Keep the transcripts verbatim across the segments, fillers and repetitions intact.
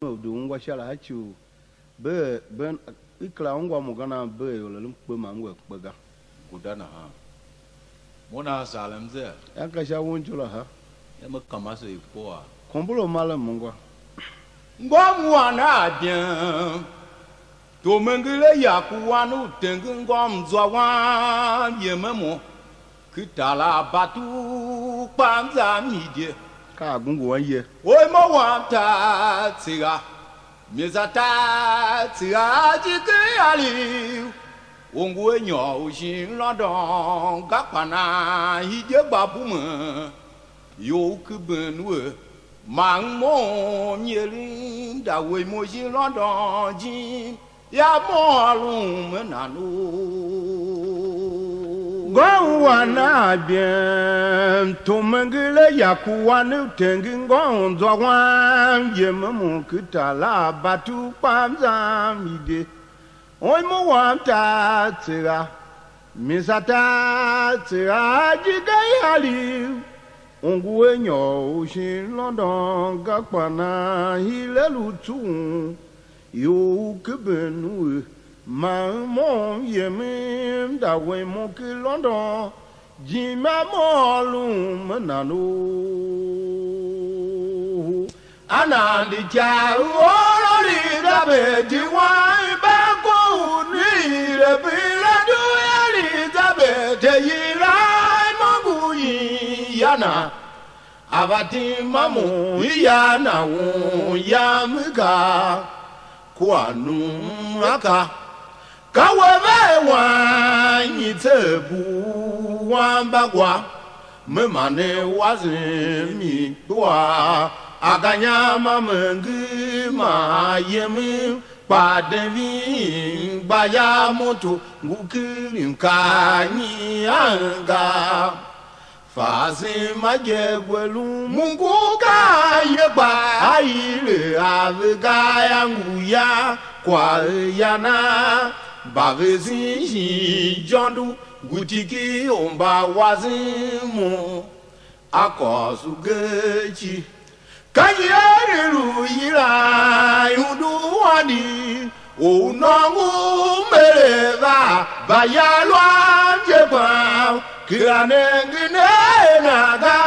u di ungwa sha la, a ci u bee ben, i kera ungwa mo ga, nan bee ior eren kpe ma m wer kpe ga. Guda nahan. Mo nan saalem ze? A ka sha won je la ha. Ya me kama se i kpoa. Kombor u marem ungwa. Ngô m wan a byen. Tom engele ya ku wan u tenge ngô m zwa wan yem a mo. Kita la batu kpa m za mi je. Ka a gungu wan ye. Oi mo wam ta tsigha. Mi za ta tsigha a jighilii. U ngu a nyôr u shin London ga, kpa nan hide gba bumen. Ior u keben we, man mo mnyerim da we mo shin London jim, ya mo ôron me nan u. Ngô u a na a byen, tom engele ya ku wan u tengi ngô u zwa wan yem mo kita la batu kpa m zam ide. Oi mo wam ta tsigha, mi sa ta tsigha a jighilii aliv, u ngu a nyôr u shin London ga, kpa nan hile lu tsughun, ior u keben we, man mo m yem m da we mo ki London, jima mo ôron me nan u. A nan di car u or u Elizabeth, di wan ba ko u ni Elizabeth, Elizabeth te yila mo ngu yin ya na. A va tim a mo, i ya na un yam ga, kua num a ka. Ka we ve wan nyi tse bu wan bagwa, me ma ne wasen mi kua, a ga nyam a me ngi ma yem, kpa de ving gba ya moto, ngu kirim ka nyi a ga. Fasen ma je gbe lu mungu ka ye gba a ile a ve ga ya ngu ya kwagh ya na, mba ve zin shin ijôndo, ngu tiki u mba wasen mo a kôso ge ci. Ka nyi er i lu yilan iundu u ônov u nôngo u mbere va, va ya lu a je gbam, kera nengen a na ga,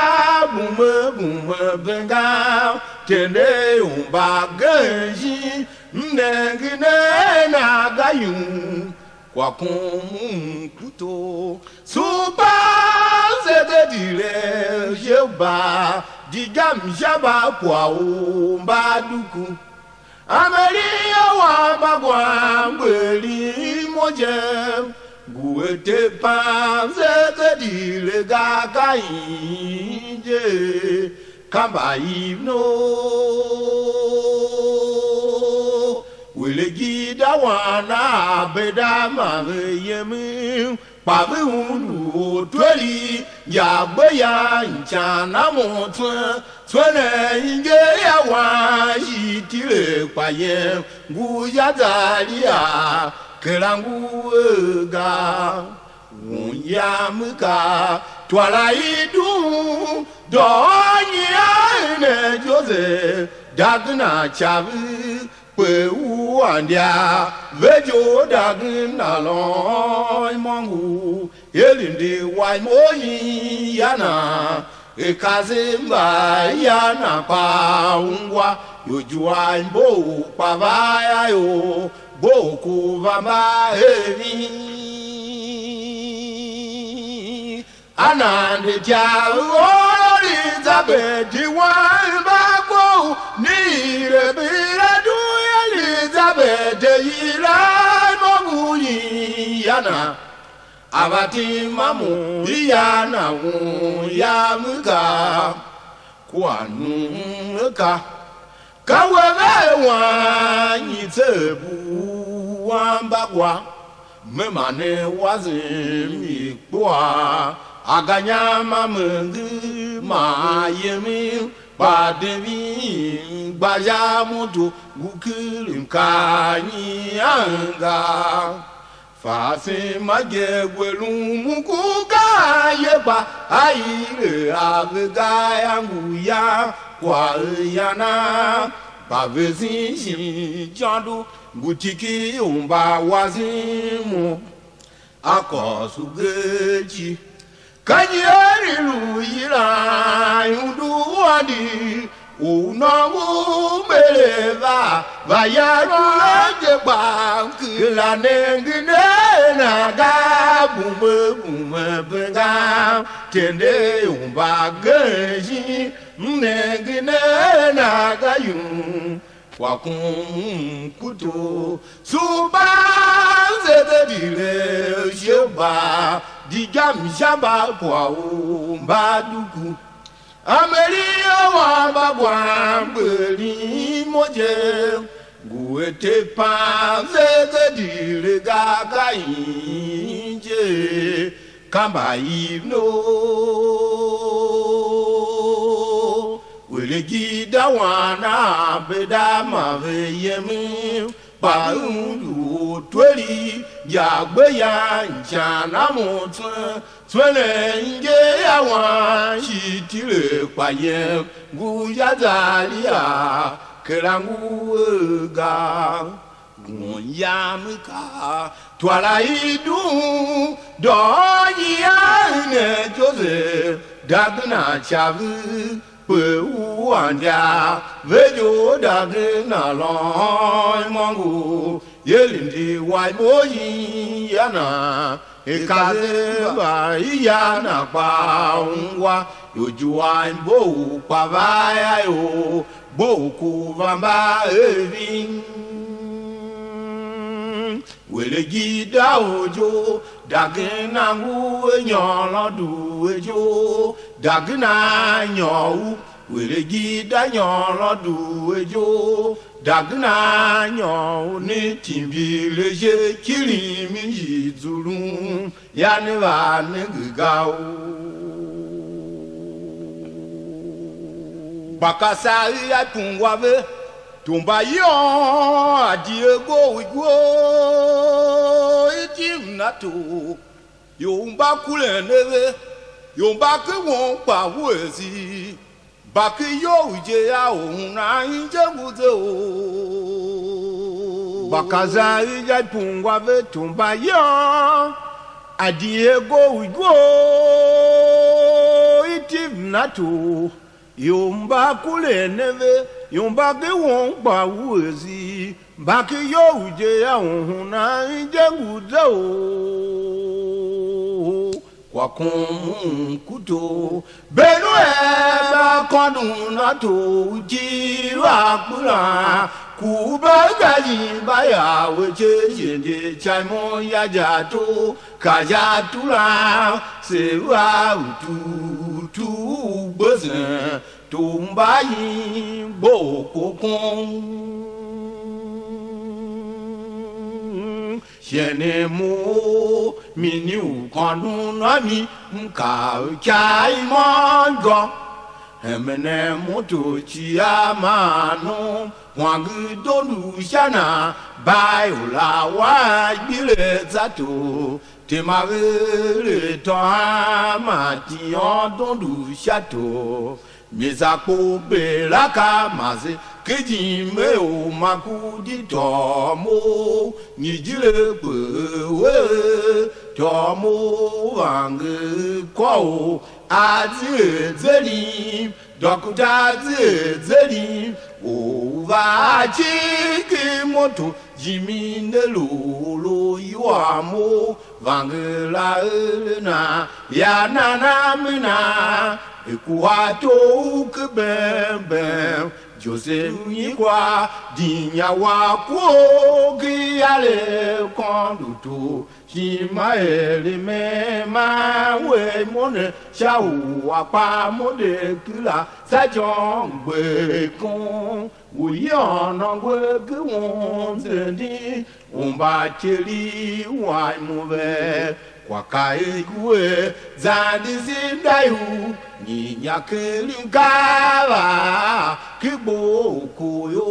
bume bume vengam, tende u mbagenev shin, m nengen a na ga yum. Kwagh kom u mkuto, supa zegedile je ba, di gam sha ba kwagh u mba duku. Amelia wa mba gwam gberi mo je, ngu a te pam zegedile ga ka inje. Ka mba iv no, Welegida wan a Beda ma ve yem, kpa ve undu ortwer, ya gbe ya ican a mo tswen, tswen a inge ya wan shi tile kpa yem, ngu ya Zaria, kera ngu er ga. Un yam ka twala i dum, doo nyian ne Joseph, dagena cav, kpe u andia, ve je u dagena lôôn imôngo, er ndi wa imo yin ya na, er kasev mba ya na kpa ungwa, ior zua imbo u kpa va ya ior, bo ku va mba evin. A nan de tya u or Elizabeth, di wan mba ko u ni ire bira du Elizabeth, de yila mo ngu yin ya na, a va tim a mo, i ya na un ya me ga. Kua num a ka, ka we ve wan nyi tse bu wan bagwa, me ma ne wasen mi kpua, a ga nyam a me ngi ma yem, kpa de ving gba ya moto, ngu kirim ka nyi anga. Fasen ma je gbe lun mu ku ga ye kpa a ire a ve ga ya ngu ya kwagh ya na. Mba vesen shin ijôndo, ngu tiki u mbawasen mo, a kôso ugeji. Ka nyi er i lu yilan undu andi u nôngo u Meri va, va ya lu je gba, kera nengen a na ga, bume bume benga, tende u mbagenev shin, m nengen a na ga yum. Kwagh kum m kuto, suba zeze dire shigba, di gam sha mba kwagh u mba duku. Amelia wa mba gwam gberim mo je, ngu a te pan zeze dire ga ka in je. Ka mba iv no, wele gida wan a beda ma ve yemen, kpa un lu ortweri, ya gbe yan ican a mo tswen, tswen a nge a wan shi tile kpa yem, ngu ya Zaria, kera ngu er ga. Ngun yam i ka twala i dum, doo nyian ne Joseph, dagena ca ve, kpe u andia ve jo, dagena lôôn imôngo, ye lindi wa imo yin ya na, i ka ze va i ya na kpa ungwa, ior jua imbo u kpa va ya ior, bo u ku va mba evin. Wele gida ojo, dagena ngu a nyôr lôdu a ijo, dagena nyôr u, wele gida nyôr lôdu a ijo, dagena nyôr u ne timbir a je, kilim i zulun, ya ne va nenge ga o. Gba ka saa i a tungwa ve, tumba yôôn a di a gbo u igo, i tim na to, ior mba kuren ne ve, ior mba ke won kpa wuese, mba ke iyou je ya u una inje ngu ze o. Gba ka zan i ya ipungwa ve tumba yô, a di er gov u igwo, i tiv na tor, ior mba kuren ne ve, ior mba ke won kpa wuese, mba ke iyou je ya u una inje ngu ze o. Kwagh kom u kuto, Benuel mba kôndon a tor u ijir a kpuran, ku uba ga yin mba ya we je, je nde ca imon ya ja to, ka ja turan, se va u tu, tu u gbesen, tor mba yin gbo kokon. Shighe mo, mini u kôndon a mi, m kaa u ikav i môm gô. Hemen a mo tor cia maa nom, wange dondo sha na, bai u la wa gbile za tor, tema ve le tôôn ma tiôn dondo sha tor. Mi za kpo Beraka ma ze, ken ijime u ma ku di tôô mo, nyi jile kpe we, tôô mo vange kôr u a zi er zelim, dôkta a zi er zelim, or u va a cii ken moto, jimi ne lu lu iwar mo, vange la ere na, ya nana mi na, e ku a tou u ke bem bem, Joseph nyi kwa, di nya wa ku ki ale kôndo to, shi ma ere me ma we mo ne, sha u a kpa mo de kila, sa jôm gbe kon. U yôôn nôngo ke won zenden, u mba ityeli wam u ve, kwagh ka i ngu er zan di zi nda iu, nyinya ken mkaav a ki gbo u ko yô,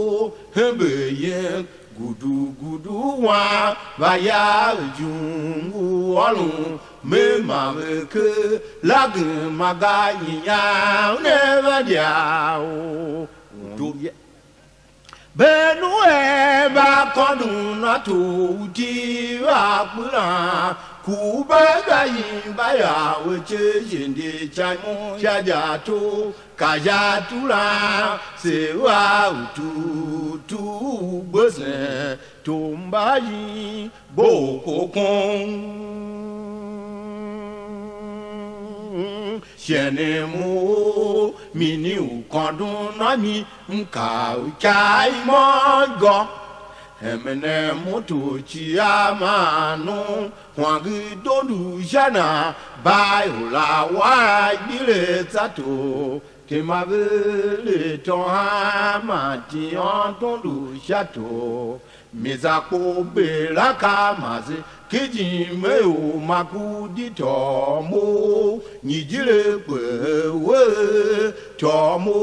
hembe yen gudu gudu wam, va ya u jung u ôron me ma ve ker, lagen ma ga nyinya u ne va dia u. Benu er mba kôndon a tor uti va kpiran, ku ba ga imba ya we ce jende cha mo sha ja to, ka ja turan se va u tu tu u gbesen to mba yin bo kokon. Shene mo mini u kôndon a mi, m ka u kaa i môm gô. Hemene moto cia man u hwange dondo sha na, ba ior la wa gbile tsa to, tema ve le tôhan man tiôn dondo sha to. Mi za kpo bera ka ma se kijime u ma ku di tôô mo, nyi jire kpe we tôô mo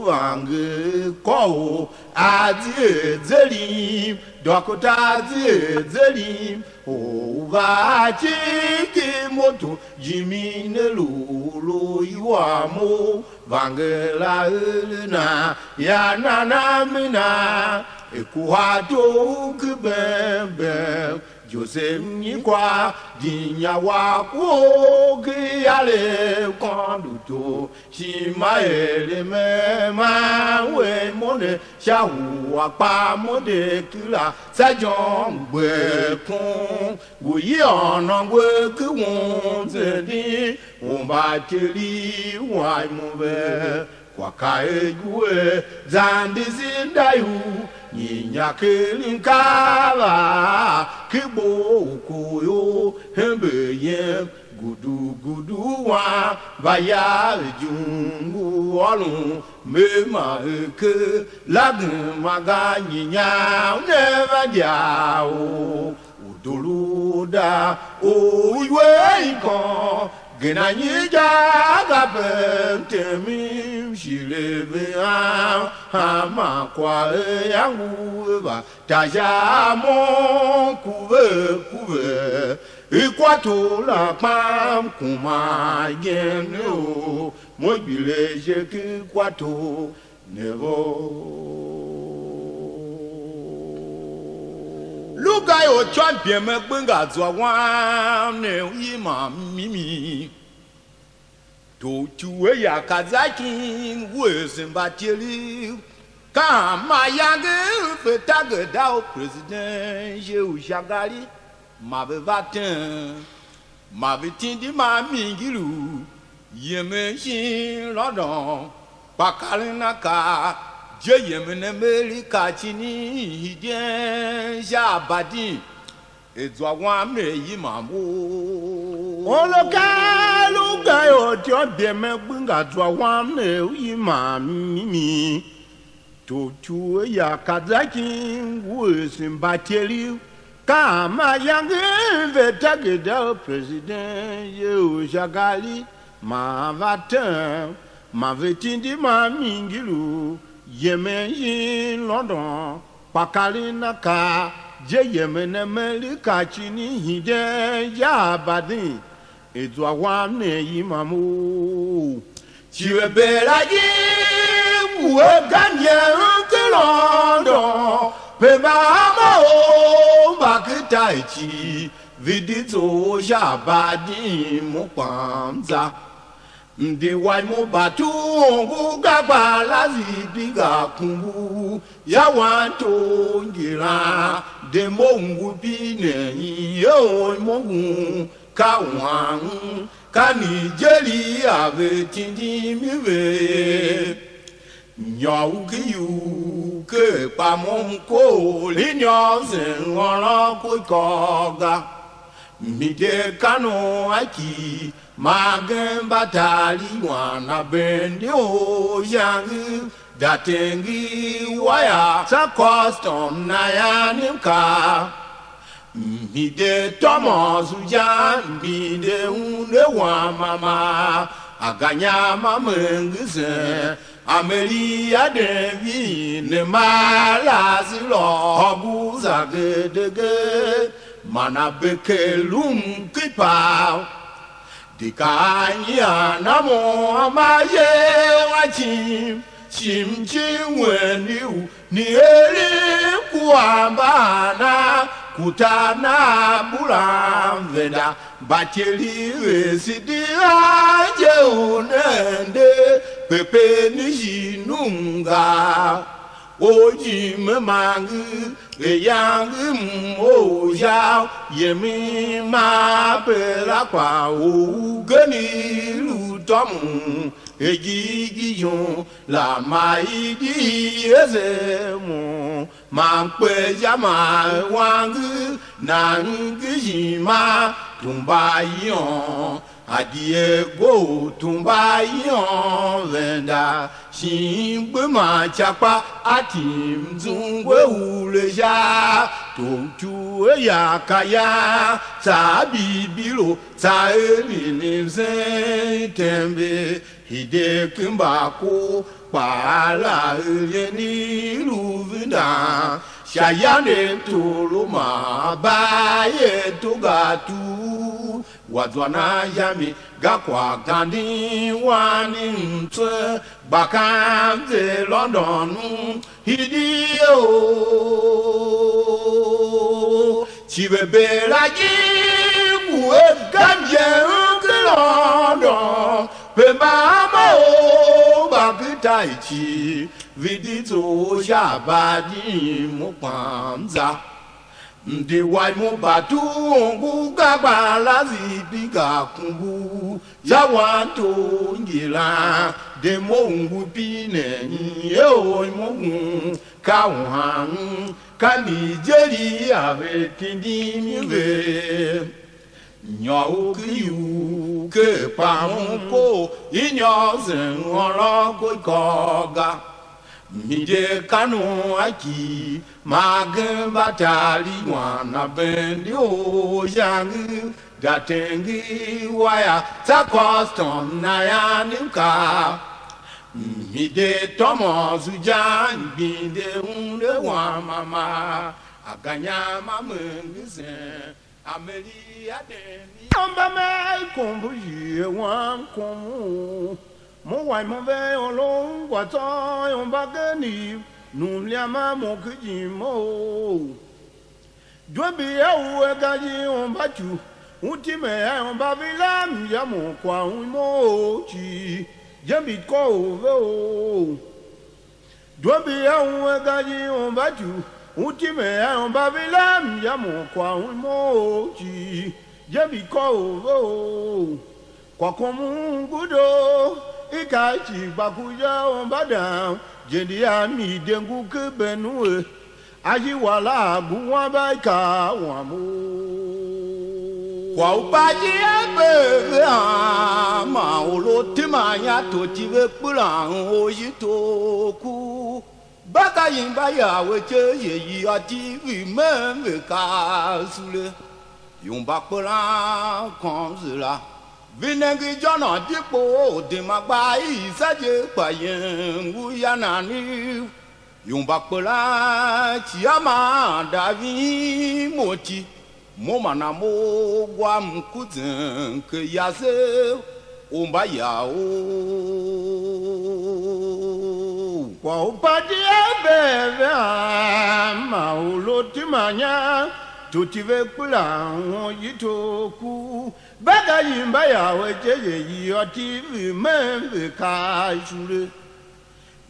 vange kôr a zi er zelim, dôkota a zi er zelim, u va a ciki moto, jimi ne lu lu iwa mo, vangela ere na, ya nana mi na, e kuha tou ki bem bem, Joseph nyi kwa, di nya wa ku ki yale kôndo to, shi ma ere me ma we mo ne, sha u a kpa mo de kila, sa jom gbe kun, ngu yi ônô ngu ki won zenden, u mba teri wa mo ve. Kwa ka e iwuhe zan di zinda yu, nyinya keren ka va ki gbo u ko yo hembe yem, gudu gudu wan va ya ijungu ôron me ma eke lagen ma ga nyinya ne va dia o. Uduru da u iwer ikon, gena nyi ga ga pe mtemin shire ve a, hanma kwagh a ngu ve va ta sha mo, ku ve, ku ve, i kwato la kpam kuma igen o, mo gbile je ki kwato. Ne vo. Lu ga ior ityô mbyem a gbe nga zwa wam ne u yima mimi. Tor cu a ya ka za king wuese mbatyerev. Ka hanma iyange ve tageda u president je u Shagari, ma ve va ten. Ma ve tindi ma mingir u yemen shin London, kpa karen akaa je yemen America cinin hiden sha Aberdeen, e zwa wam ne yimam u. Olo ka lu ga ior ityô mbyem gbe nga zwa wam ne u yimam mimi. Tor cu a ya ka za king wuese mbatyerev, ka ma iyange ve tageda u president ye u Shagari, ma va tem, ma ve tindi ma mingir u yemen shin London, kpa karen akaa je yemen America cinin hiden ya Aberdeen. E zwa wam ne yimam u. Shi ve bera ye, ngu a ganyem ken London, pe mba ama ou mba ken Tahiti, ve di zough sha Aberdeen mo kpaa za. M di wa imo batu ongo ga gba la zibi ga kumbu, ya wan tor ngiran, de mo ngu bi ne, ye imo ngun. Ka wang, ka Nigeria ve tindim i ve ye. Nyôr u ki yugh ker kpa mo m koor i nyôr zen ôron ku ikôr ga. Mi de Kano a ki, ma gen mba tar i wan a bende u shangi, da tengi waya, sa custom na yan mkaa. Mhide Thomas u Jan, mhide un ne wam mama, aganya ma mengesen, Amelia den vin ne ma la si lôhô gu za gedege, man a bekelum ki pav. De ka a nyian a mo a ma ye a cim, cim cim wen u Ni eren kua mbahana, kuta na bulan venda, mbatyerev ve sidi a je u nende, pepe ni shi nunga. Orjime mange, ve yange m or sha, yem i ma pe la kpa u ugen i lu tômon, e gigi yon la ma i di ese mo, man kpe sha ma wange nan ngi jima tumba ion. A di e gbo u tumba ion venda, shin gbe man ca kpa a tim zungwe ule sha, tor cu e ya ka ya, tsa a bibilo, tsa e mini msen tembe, hide kimba ku kpaa la, eren i lu vindan sha yande toro ma ba ye tugatu. Wa zwa nan sha mi ga kwagh ganden wan mtswe, gba kan ze London u hidi o. Cive bera ji ngu a gam je u ki London, pe mba ama ou mba ki ta i cii, vi di zough sha abadin mo kpaa m za. Mdi wa imo batu ongo ga gba la zibi ga kungu, ya wan tor ngilan, de mo ungu pinen, ye o imo ngun, ka u han, ka Nigeria ve tindim ve. Nyôr u ki iwuugh ker kpa un ko, i nyôr zen ôron ko ikôr ga. Mi je kan u a ki, ma agem mba tar i wan a bende u shange, da tenge waya, tsa custom na yan mkaa. Mi de tômôs u jan gbinde un de wan mama, a ganyam a menge zen. Ameri a den i mba me i kom mbu yie wan kom u mo wa imo ve olo ngwa tsô ior mbagenev, nu mliam a mo ki jim ou. Due mbi a u a ga ior mba cu, u time a ior mba vilam ya mo kwagh u imo ou cii, je mbi kôr u ve ou. Due mbi a un a ga ior mba cu, u time a ior mba vilam ya mo kwagh u moo cii, je mbi kôr u ve ou. Kwagh kom u gudo, i ka ci gba ku ya u mba dang, je ndi a mi de ngu ke ben u e, a shi wa la a gu wan mba i ka wam u. Kwagh u paji a gbe ve a ma u lu timan ya toti ve kpulan u shi too ku. Baka imba ya we che ye yi ôtivi mem ve ka sule. Yum ba kpelan kônzi la. Vi nenge ijônô di kpoo dima gba i sa je kpa yen ngu ya nani. Yum ba kpelan cia ma da vi moti. Mo man a mough gwa m ku zen ke yase u mba yar ou. Kwagh u padia ve ve a ma u lu timan inya, tuti ve kpila u yitor ku, ve ga imba yar we je ye yôôti vi mem ve kaa sule.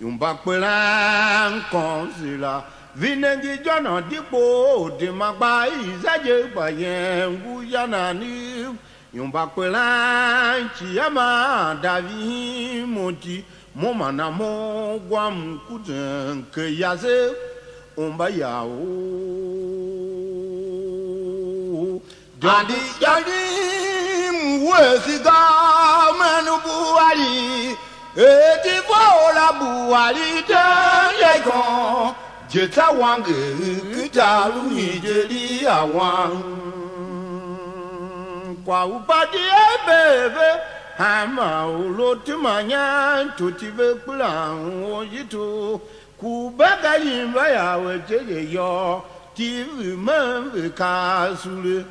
Ior mba kpelan kônzi la, vi nenge ijônô di kpoo, dima gba i za je gba yen ngu ya naniv. Ior mba kpelan cia ma da vihim mo iti, mo man a mo gwam ku zen ke yase, u mba ya ou. Andi yandim wesi ga men Buhari, eti vola Buhari den ye gon, je tsa wange kita lu Nigeria wan. Kwa upadi ebe ve, hama u lu timanyan tuti ve kpulan u yitu. Ku ba ga yin va ya we je ye yô, ti vi mem ve kaa sule.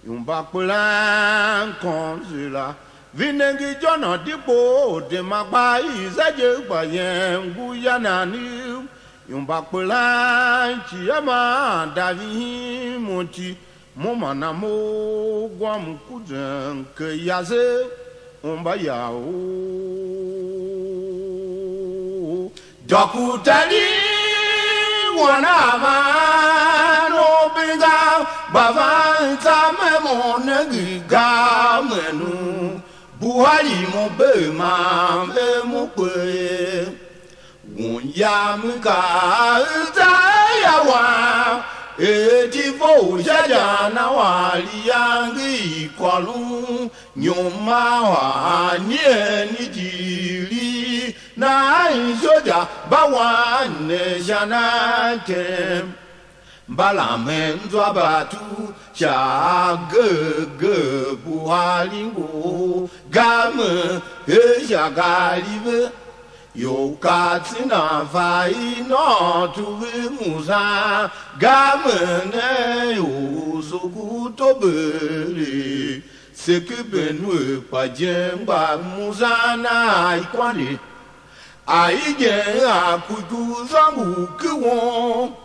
Ior mba kpelan kônzi la, vi nenge ijônô di kpoo, dema gba i za je gba yen ngu ya naniv. Ior mba kpelan icighanmaav da vihin mo iti, mo man a mough wam ku zem ker yase u mba ya u. Dôkutari wan a van u binga, gba van za me mo nenge ga menu. Buhari mo bee man ve mo kpe. Won yam ka za ya wan, er di vough sha ijan a wan li yange i kôron, nyom a wan nien i jighilii, nahan soja mba wan ne sha nan tem. Mba lamen zwa batu sha ageegee Buhari ngu ga me, er sha gari ve. Ior Katsina fa i nôôtu ve musan, ga me ne ior Sokoto bere. Seke Benue kpa je mgba musan a i kwande. A igen a kuku zôngo ki won.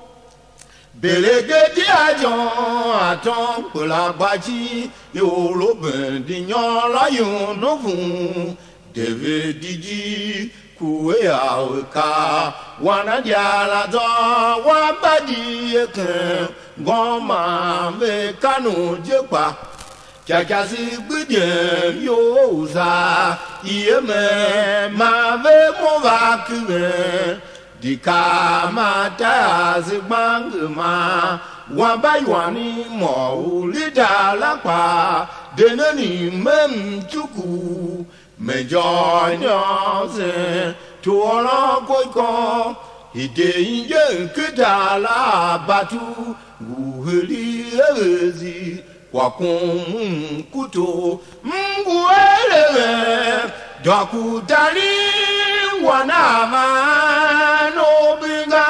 Belegedi a jôn a tôm kpela gba ci, ior u been di nyôr la yum u vum. David di ku e a u ka wan a dia la zô, wan mba di e ken ngôm man ve kan u je kpa. Ityôkyaa se gbidyen iyol u za i emen, man ve mo va kiven. Di kaa man ta se gbange man wamba iwanin mô u Lida la kpaa, de nen i mem cuku. Me jôr nyôr zen, tuôron ko ikô, i de inje ken tar la a batu, ngu heri evezir, kwagh kom m kuto, m ngu eren, dôkutari wan a van u binga,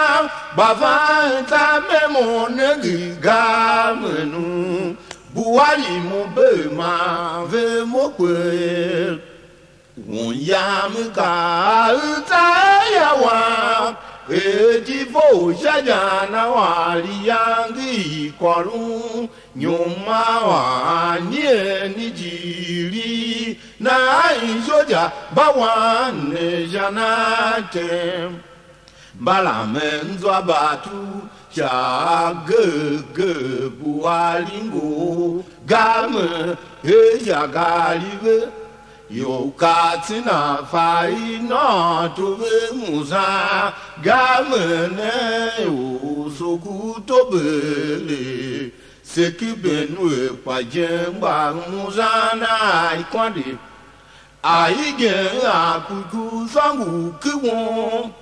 gba van za me mo nenge ga menu. Buhari mo bee man ve mo kpe. Won yam ka za ya wam, er di vough sha ijan a wan li yange i kôron, nyom a wan nien i jighilii, nahan soja mba wan ne sha nan tem. Mba lamen zwa batu sha ageegee Buhari ngu ga me, er sha gari ve. Ior Katsina fa i nôôtu ve musan, ga me ne ior Sokoto bere. Seke Benue kpa je mgba musan a i kwande. A igen a kuku zôngo ki won.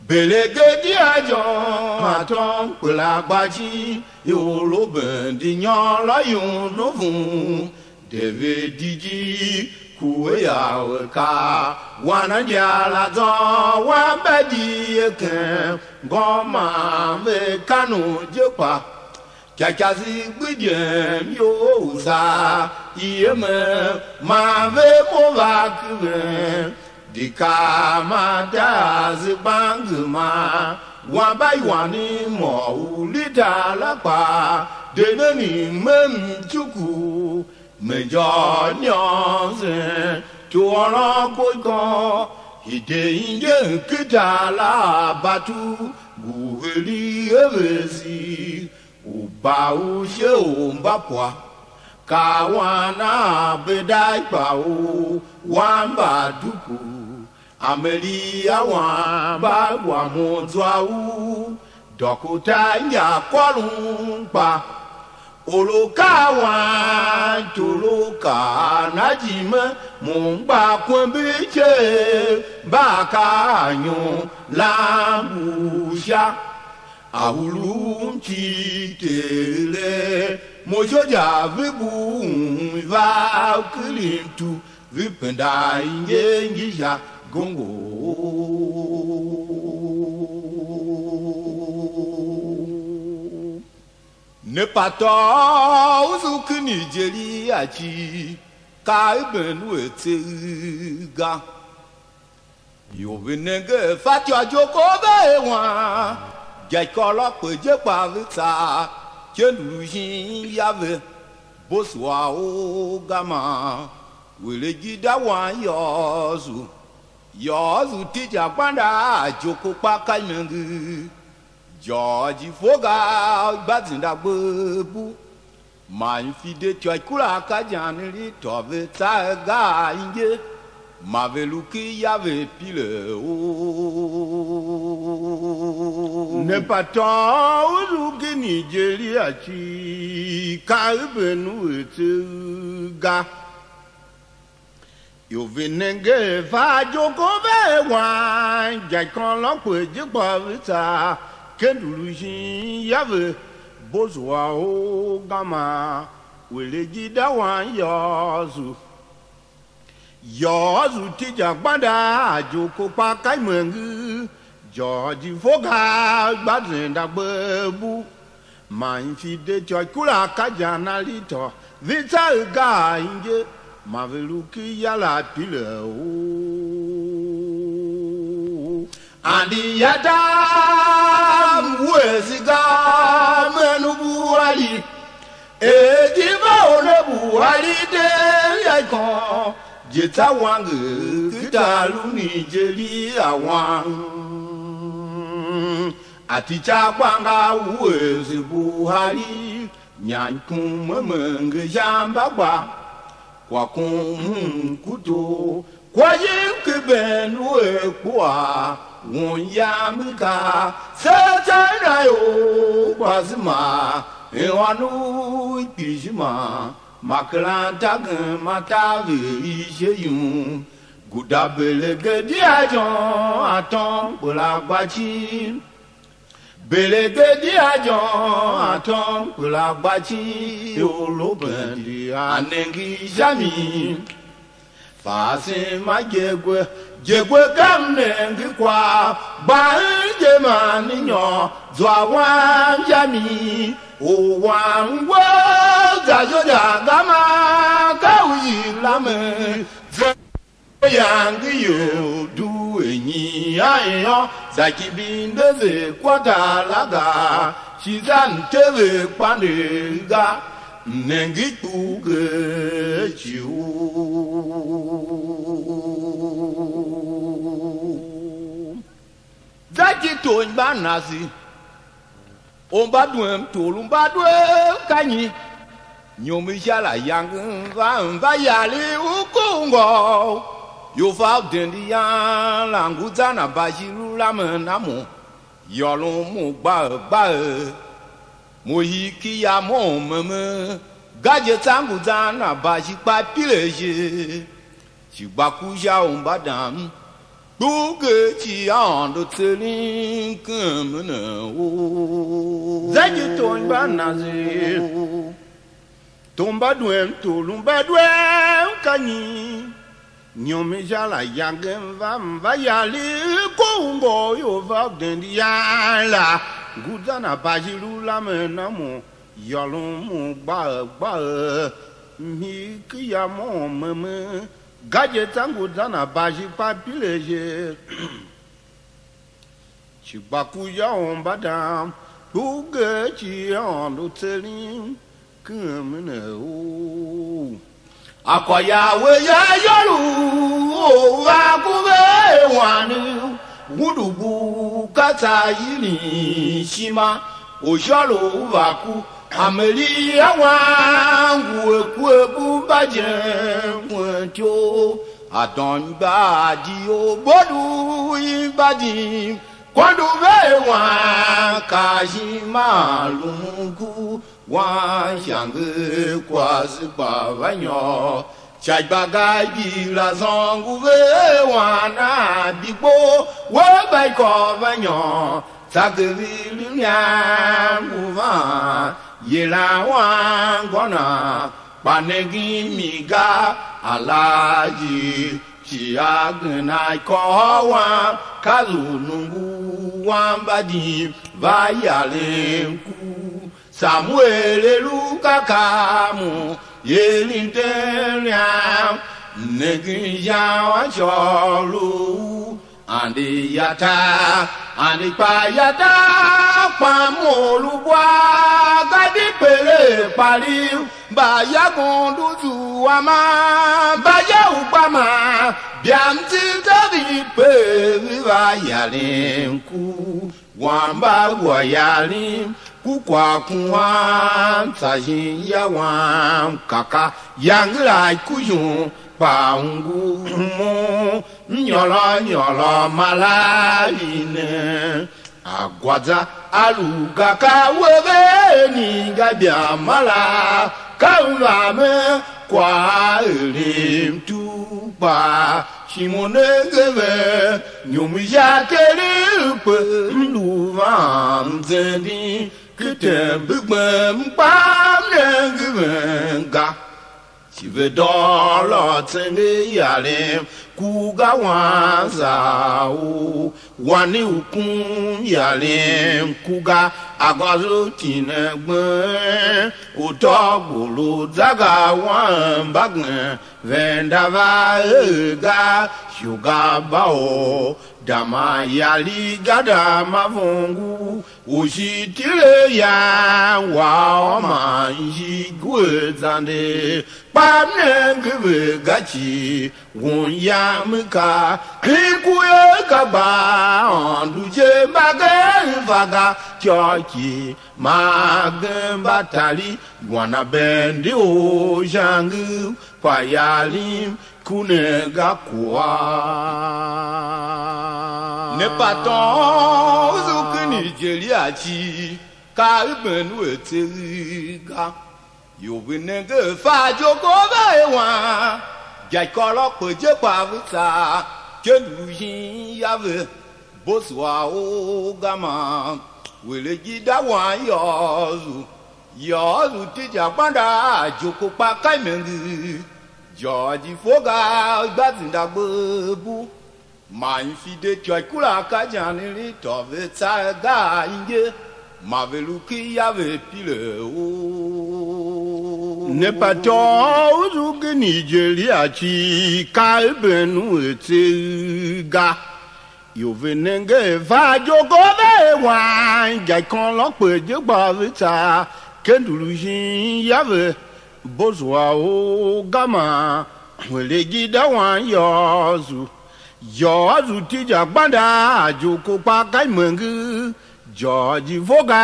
Belegedi a jôn a tôm kpela gba ci, ior u been di nyôr la yum u vum. David di ku e ya u ka wan a inja la zô, wan mba di e ken ngô man ve kan u je kpa. Ityôkyaa se gbidyen iyol u za i emen, man ve mo va kiven. Di kaa man ta se gbange man wamba iwanin mô u Lida la kpaa, de nen i mem cuku. Me jôr nyôr zen, tuôron ko ikô, i de inje ken tar la a batu, ngu heri evezir. U ba u she u mba pwa, ka wan a beda ikpa u wan mba duku, Amelia wan mba wa mo zwa u, dôkota inja kôron kpa, oloka wan toroka na jime, mo mba kwembe ice, mba ka anyon lambu sha. A ulun cii Tere, mo shoja ve bughun va kirintu, ve penda inyengi sha gongo. Ne patôô u zu ken Nigeria cii, ka i ben u a tseegh ga. Ior ve nenge fatyô je u kov ve er wan, igyakôlôkpe je kpa ve tsa, kende lu shin ya ve, boso a u gema, wele gida wan yôôso, yôôso tija gbenda a joko kpa ka imenger, jôôji fo ga gba zenda gbebu. Man ifi de ityô i kura ka jan i li tôô ve tsa ga inje, ma ve lu ken ya ve pile u. Ne patôô u lu ken Nigeria cii, ka u ben u er tseegh ga. Ior ve nenge fa joko ve wan, igyakôlôkpe je kpa ve tsa, kende lu shin ya ve, boso a u gema, wele gida wan yôôso, yôôso tija gbenda a joko kpa ka imenger, jôôji fo ga gba zenda gbebu. Man ifi de ityô i kura ka jan a li tôô ve tsa ga inje, ma ve lu ken ya la pile u. Andi ya dam wuese ga, men u Buhari, er di va u ne Buhari de ya ikon, je tsa wanger, kita lu Nigeria wang. Ati ca gbanga wuese Buhari, nyan kum memenger sha mba gba, kwa kum mkuto, kwa yim kiben u er kpua, won yam ka, se ta na yo, kwasima, e ônov kpishi ma, makeranta gema taver ishe yum, guda belegedi a jôn atôm kpela gba cii. Belegedi a jôn atôm kpela gba cii, u lu bende a nenge sha mi. Fa asema je gwe, je gwe ka m nenge kwagh, gba en je man i nyôr, zwa wam sha mi, u wam ngu za Joja gama, ka u yila me, ze yange you due nyi a yô, za kibinde ze kwagh la ga, shi za mte ve kpande ga, m nenge ikpughe ci u. Za ki tor mba nase, u mba duem tor u mba duem ka nyi? Nyom i sha la yange va, va yali u ku ngôu, ior fa u dende yan la ngu zan a bashi lu lamen a mo, yôron mo gba er gba er, mo hii ki ya mo meme, ga je tsa ngu zan a bashi kpa pile je. Shi gba ku sha u mba dam, kpughee ci Aôndo tseren ken mene u. Za ki tor mba nase, tor mba duem tor u mba duem ka nyi? Nyom i sha la yange m va, m va yali ku ngôu ior va u dende yan la, ngu zan a bashi lu lamen a mo, yôron mo gba er gba er, m hii ki ya mo meme, ga je tsa ngu zan a bashi kpa pile je. Shi gba ku ya u mba dam, kpughee ci Aôndo tseren ken mene u. A kô Yahweh ya iyol u a ku ve wan, ngundu bu ka tsa irin ishima, u shôr u va ku. Amelia wan ngu a kuebu mba jen kwen ityough, a dôôn igbar di u bodu i mba dim, kôndo ve wan ka ishima lun ku wan sha nge kwase kpa va nyôr. Sha gbagaa igbir la zôngo ve wan a bigbo, we gba i kôr va nyôr, tsa gevir mliam ngu van, yilan wan ngô nan, kpa nengen mi ga, alaghjir shi a gen a i kôr wan, ka lu nungu wan mba dim, va yaren ku. Samuel a lu ka kamu, er i den yam, nengen sha anshôôlo u Ande ya tar, ande kpa ya tar, kpam u lu bua, ga di pere kpaliv, mba ya gondu zua ma, mba ya u gba ma, bia mzin za vi pe vi va yaren ku. Wamba wa yalim, ku kwagh kuan, tsa shin ya wam, kaka, yange la ku yum, kpa u ngu mo, nyôlô nyôlô mara i ne. A gwa za a lu ga, ka we ve ni ga bia mara, ka u la me kwagh a eren tu kpa. Shi mo nenge ve, nyom sha Ter u kpe m lu van zenden, ken tembe gbem kpa m nenge ven ga. Shi ve dôghôlô tsenger yarem ku ga wan za u, wani u kun yarem ku ga, agôzo tine gbem, u tôgbo lu za ga wan mbagenev. Venda va er ga, shuga ba o, dama yali ga dama vongo, u shi tile yan wa ôman shi guer zande, kpa m nenge ve ga cii, won yam ka, i ku ye ka gba Aôndo je, mbagenev va ga, ityô ki ma gen mba tari, iwan a bende u shange, kpa yalim ku ne ga kua. Ne patôôn u zu ken Nigeria cii, ka i ben u a tseegh ga. Ior ve nenge a fa je u gov a er wan, gya ikôrô kpe je kpa ve tsa, kende u shin ya ve, boso a ou ga man, wele gida wan yôôso. Yôôso tija gbenda a joko kpa ka imenge, jôôji fo ga, gba zinda gbe bu. Ma i fi de ityô ikula ka jan i li tô ve tsa ga inge, ma ve lu ki ya ve pile u. Ne patôôn u zu ken Nigeria cii, ka eben u a tseegh ga. Ior ve nenge a fa joko ve er wan, gya ikônlô kpe je gba ve tsa, kende u shin ya ve, boso a ou ga man, wele gida wan yôôso. Yôôso tija gbenda a joko kpa ka imenge, jôôji vo ga,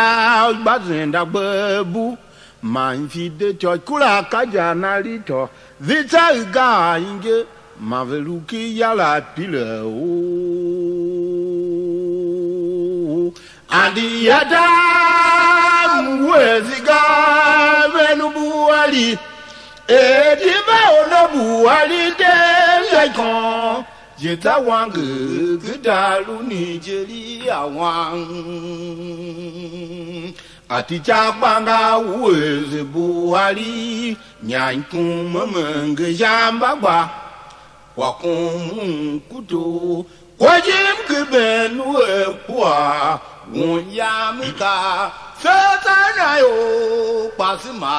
gba zenda gbe bu. Man fi de tôô ikula ka jan a li tôô, ve tsa i ga a inge, man ve lu ki ya la pile u. Andi ya dam ngu a ziga ven u buali, er di va u na buali de ya ikon, je ta wanger, ke da lu Nigeria wang. Ati ca gbanga u eze buhari, nyan kum menge sha mbagba, kwa kum kuto, kwa jim ki ben u e kua, un yam ka, se ta na yo, kpasi ma,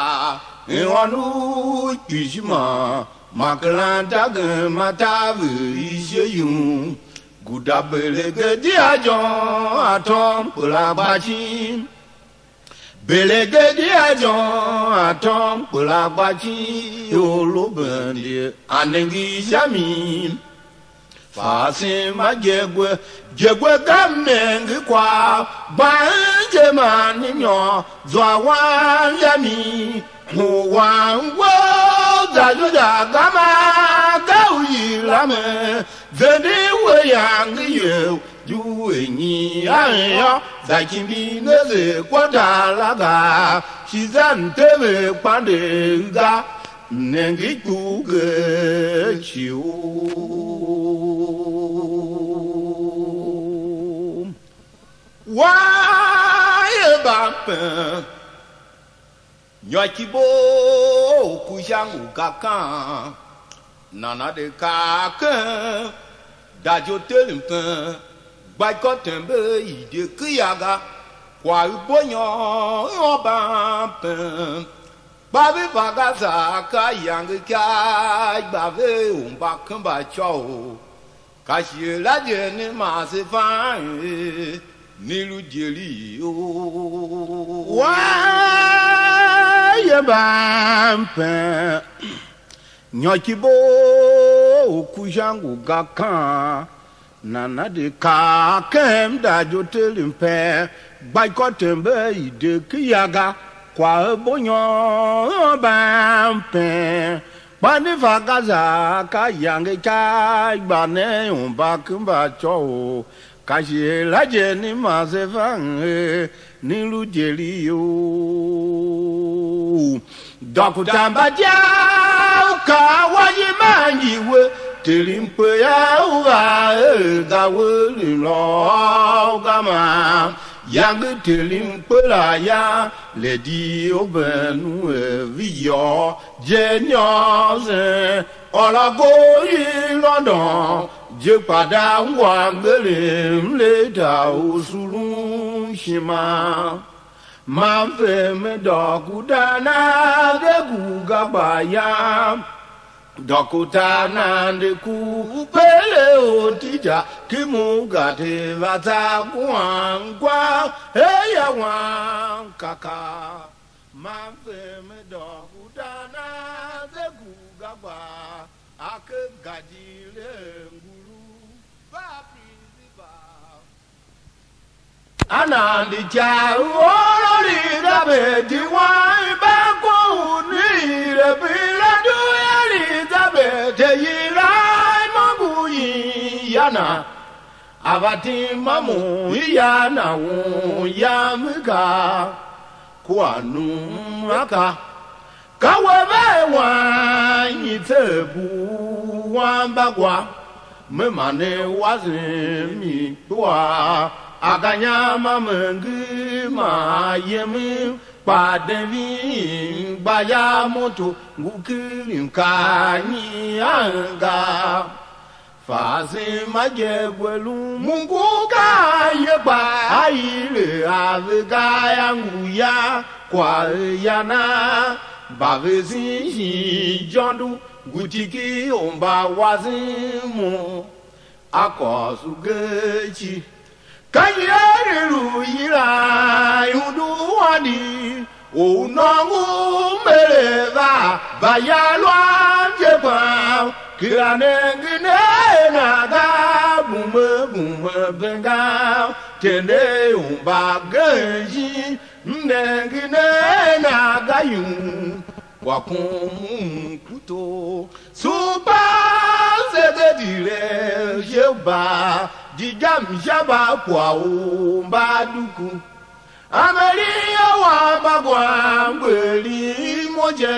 ihon u kpishi ma, makaranta gem ma ta ve ishe yum, guda belegedi a jôn, a tôm kpela gba cin. Belegedi a jôn, a tôm kpela gba cin, ior lu bendie, a nenge sha mi. Fa asema je gwe, je gwe ga menge kwagh, gba en je man nyô, zwa wan ya mi, mo wan wo, za ju za gama, ga u yila me, zende we yange you, ju e nyi a en yô, za kimbi ne ze kwa tar la ga, shi za mteve kpande ga, nenge ikpughe ci u. Wa ye ba pen, nyô ki bo u ku sha ngu ga kan, nana de kaa ken da jo teren pen, gba ikô tembe i de kea ga, kwagh u bo nyô u ban pen, kpa ve va ga za ka iyange ikyav, gba ve u mba kemba icô u. Ka shighe la je ne man se fan er ne lu ijeligh. Wa ye ban pen, nyôr ki bo u ku sha ngu ga kan, nana de kaa ken da jo teren pen, gba ikô tembe i de ki ya ga, kwagh a bo nyôr ban pen. Kpa ne fa ga za ka iyange ka i gba ne u mba ke mba côghol, ka shighe la je ne man se fa er ne lu ijeligh. Dôkta Mbadia u kaa wa yi man ngi we, teren kpe ya u va er ga we eren lôô ga man. Yange teren kpe la ya, ledi u ben u er ve yôô je nyôr zen, ôr a go i London je, kpa da ungwa mngerem leta u surun ishima. Man ve me dôghôô da na ve gu ga gba yam. Dôkta nan de ku pele u tija ki mu ga te va za guan gwa he ya wan kaka. Man ve me dôghôô da na ze gu ga gba a ke ga di le nguru va principal. Anandi cha u orori da ve di wan ba ko u ni re bi la du Elizabeth te yi la mo bu yi ya na. A va tim ma mo i ya na u ya mi ga kua num a ka. Ka we ve wan nyi tse bu wan bagwa, me ma ne wasen mi kua, a ka nyam a me ngi ma yem, kpa den ving gba ya moto ngu kirim ka nyi anga. Fa asema je gbe lu mungu ka ye kpa a ile a ve ga ya ngu ya kwagh ya na, mba ve zin shin ijôndo ngu tiki u mba wasen mo a kôso ge cii. Ka nyi er i lu yilan undu u andi u u nôngo m er a va va ya lu a je kpaa, kera nengen a na ga, bume bume bengam, tende u mbagenev shin m nengen a na ga yum. Kwa kum u mkuto, supa zegedile je ba, di gam sha ba kwa u mba duku. Amelia wa mba gwa ngweli mo je,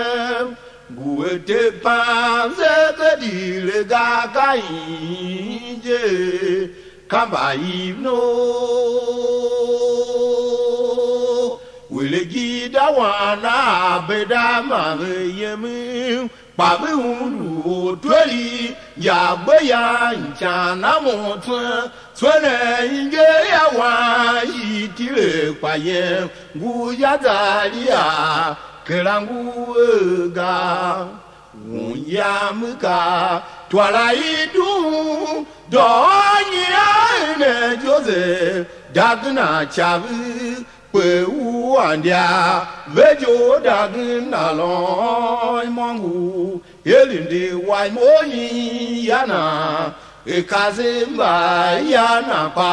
ngu ete pan zegedile ga ka inje, ka mba iv no. Wele gida wan a beda ma ve yem, kpa ve undu ortweri ya gbe ya incan a mo tswen, tswen inge ya wan shi tile kpa yem, ngu ya zaria kera ngu er ga. Un yam ka twala i dum, doo nyian ne Joseph, dagena ca ve, kpe u andia ve je u dagena lôôn imôngo, er ndi wa imo yin ya na, er kasev mba ya na kpa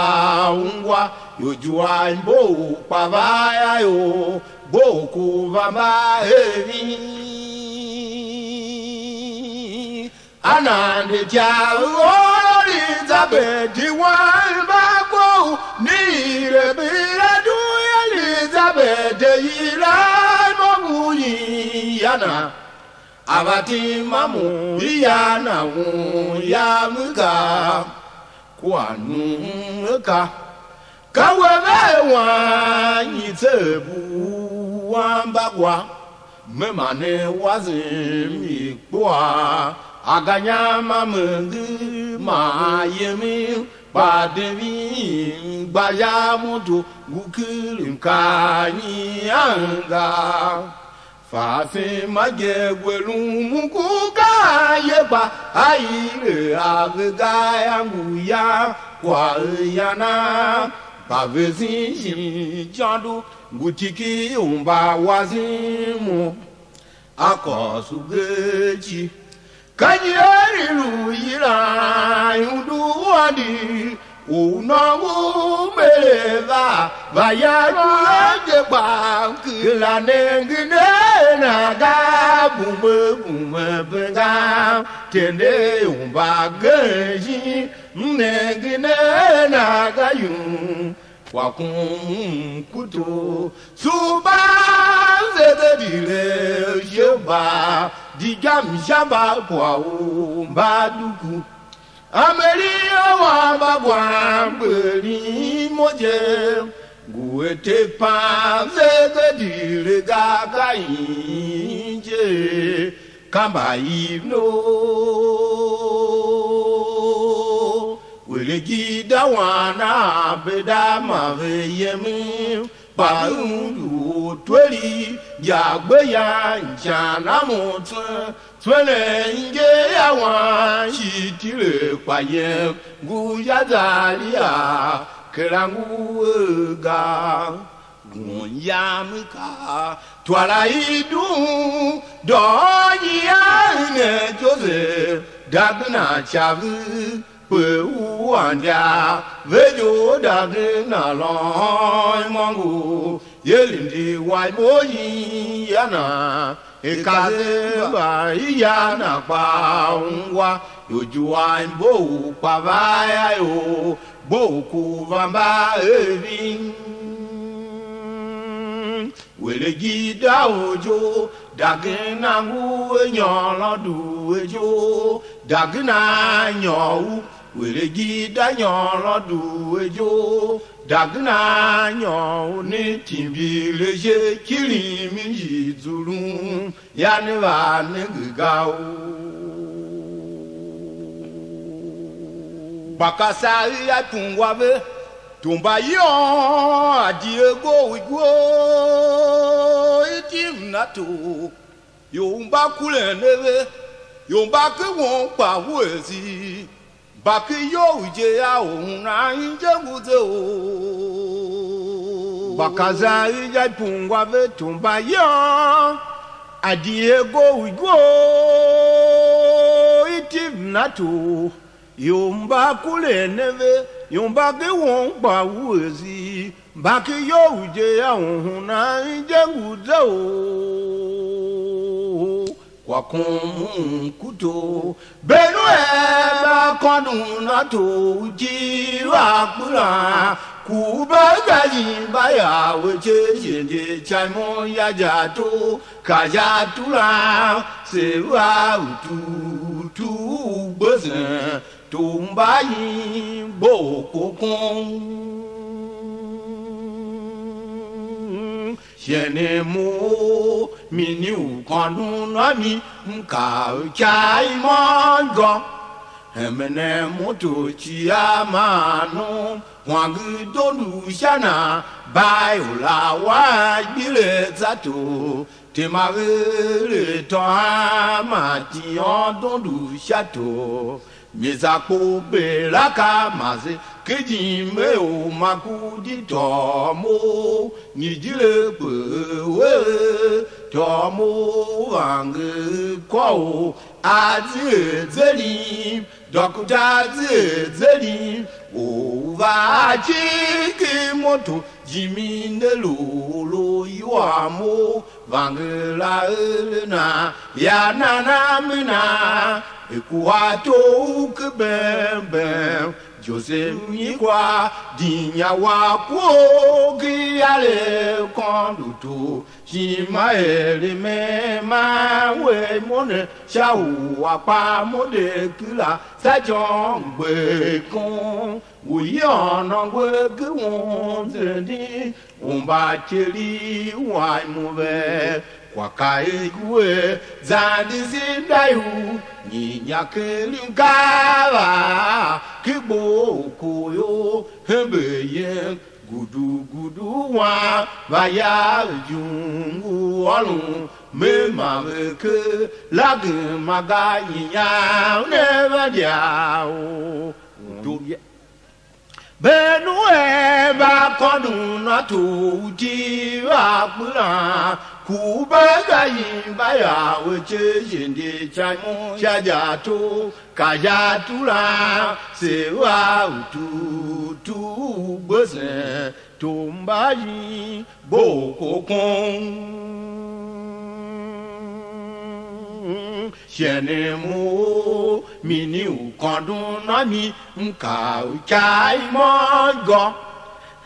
ungwa, ior zua imbo u kpa va ya ior, bo ku va mba hevin. Anande ca u Elizabeth di wan mba ko u ni ire bira du Elizabeth de yila mo ngu yin ya na. A va tim a mo i ya na un ya mi ga. Kua num a ka. Ka we ve wan nyi tseegh bu wan mbagwa, me ma ne wasem i kpuaa, aganyam a me ngi ma a yemen, kpa de ving gba ya moto ngu kirim ka nyi anga. Fa asema je gbe lun mu ku ka Ye kpa a ire a ve ga, a ngu yan kwagh yan a, mba vesen shin icôndo, ngu tiki u mbawasen mo, a kôso ugechi. Ka nyi er i lu yilan undu u andi u nôngo u Meri va, va ya lu je gba, kera nengen a na ga, bume bume benga, tende u mbagenev shin, m nengen a na ga yum. Kwa kum kuto, suba zezedire sheba, di gam sha mba kwa u mba duku. Amelia wa mba gwam gberi mo je, ngu ete pan zezedire ga ka inje, ka mba iv no. Wele gida wan a beda ma ve yem, kpa ve undu ortwer, inja gbe yan ican a mo tswen, tswen inje ya wan shi tile kpa yem, ngu ya Zaria, kera ngu er ga. Ngun yam ka twala i dum, doo nyi a ne Joseph, dagena ca ve, kpe u andia ve je u dagena lôôn imôngo, ye lindi wa imo yin ya na, i kaze mba i ya na kpa ungwa, ior jua imbo u kpa va ya ior, bo u ku va mba evin. Wele gida u jo, dagena ngu a nyôr du a jo, dagena nyôr u, wele gida nyôr du a jo, dagena nyôr u ne timbir a je, kilim i zulun, ya ne va nenge ga u. Gba ka saa i a tungwa ve, tumba yôôn a di a gou igwo, i tim na to, ior mba kuren ne ve, ior mba ke won kpa wuese, mba ke iyou je ya u nan inje ngu ze o. Gba ka zan i ya ipungwa ve tumba yô, a di er gou igwo, i tim na to, ior mba kuren ne ve, ior mba ke won kpa wuese, mba ke iyou je ya u nan inje ngu ze o. Kwa kum kuto, Benuel mba kôndon a tor u jighjigh a kpelan, ku uba ga jimba ya we je je je cha imo ya ja to, ka ja turan se va u tu tu u gbesen, tumba yin gbo kokon. Shighe mo, mini u kôndon a mi, m kaa u ca i môm gô. Hemen a mo to cia maan nom, hwange dondo sha na, bai u la wa gbile za to, tema ere tôôn ma tiôn dondo sha to. Mi za kpo bera ka ma se ke jime u ma ku di tôô mo, nyi jile kpe we tôô mo, vange kô u a zi er zelim, dôkta a zi er zelim, u va a ciki moto, jimi ne lu lu iwa mo, Vangela ere na, ya nana mi na, e kuha tou ke bem bem. Joseph nyi kwa dinya wa kuo ki ale kôndo tou, shima ere me ma we mo ne sha u a kpa mo de kila, sa jôngo gbe kon. Ngu yôôn nôngo a ke won zenden u mbatyerev wam mo vee, kwa ka i ngu er zan di se inda iu, nyinya ken mkaav a ki gbo u koyo hembe yen. Gudu gudu wan va ya jung u ôron me ma ve ke lagen ma ga nyinyam ne va dia u. Benu er mba kôndon a tor u iti va kpelan, ku ba ga imba ya we ce jende cha mo sha ja to, ka sha turan se va u tu tu u gbesen. Tor mba yin gbo kokon. Shighe u mini u kôndon a mi, m kaa u ikav i môm gô.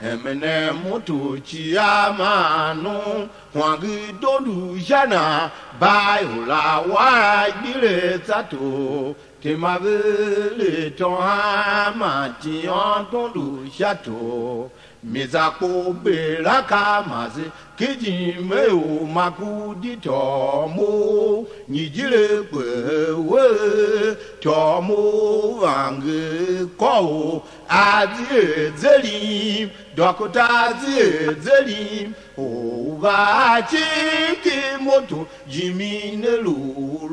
Hemen a moto cii a maan u hwange dondo sha na, ba ior la wa gbile tsa tor. Tema ve le tôôn man tiôn dondo sha tor. Mi za kpo bera ka ma se, ki jime u ma ku di tôô mo, nyi jile kpe we, tôô mo vange kôr u a zi er zelim, dôkota a zi er zelim, u va a cin ki moto, jimi ne lu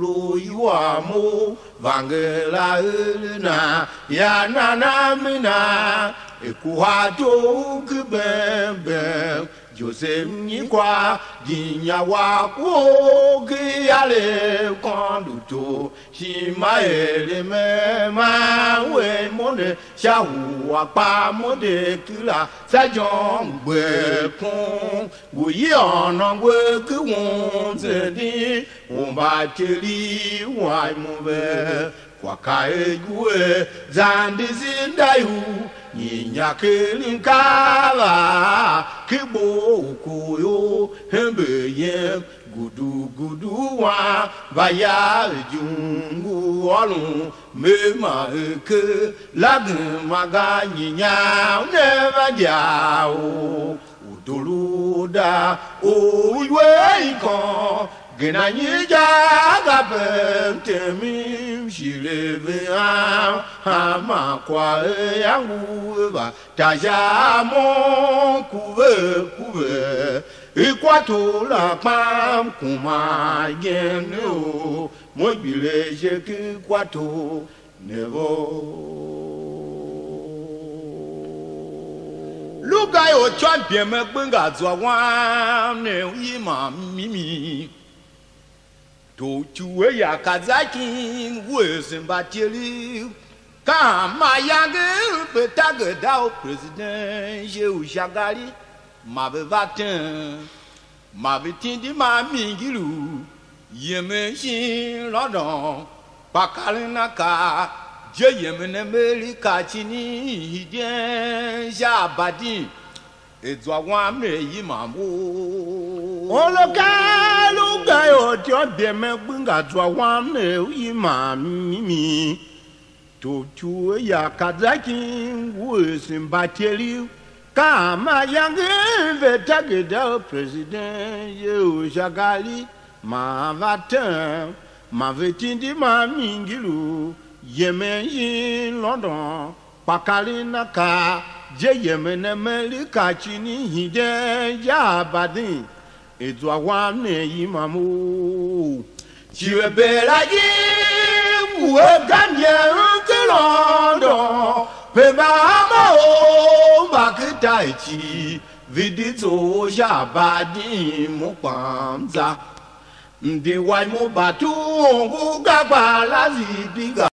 lu iwa mo. Vangela eren a ya nana mina, e kuha tou ki bem bem. Joseph nyi kwa di nya wa ku ki ale kôndo to, shi ma ere me ma we mo ne sha u a kpa mo de kila sa jom gbe kun. Ngu yi ônov ngu ki won zenden u mbatyerev wam ve, kwagh ka er ngu er zan di zinda u nyinya keren ka va ki gbo u ku yo hembe yem, gudu gudu wan va ya jung u ôron me ma er ke lagen ma ga nyinya ne va dia u. U duru da u iwer i kôn, gena nyi ja ga pe mtemin shire ve am, hanma kwagh a ngu a va ta sha mo, ku ve, ku ve, i kwa tor la kpam kuma igen u mo gbile je ki kwa tor. Ne vo. Lu ga ior ityô mbyem a gbe nga zwa wam ne u yima mimi. Tor u icuwe ya ka za kin wuese mbatyerev, ka hanma iyange ve takerada u president je u Shagari, ma ve va ten. Ma ve tindi ma mingir u yemen shin London, kpa karen akaa je yemen America cinin hiden sha Aberdeen, e zwa wam ne yimam u. Olo ka lu ga ior ityô mbyem a gbe nga zwa wam ne u yimam mimi. Tor u icuwe ya ka za kin wuese mbatyerev, ka ma iyange ve takerada u president ye u Shagari, ma va tem, ma ve tindi ma mingir u yemen shin London, kpa karen akaa je yemen America cinin hiden ya Aberdeen. E zwa wam ne yimam u. Shi ve bera ye, ngu a ganyem ken London, pe mba ama ou mba ken tai cii, ve di zough sha Aberdeen mo kpaa m za. M di wa imo batu ongo ga gba la zibi ga.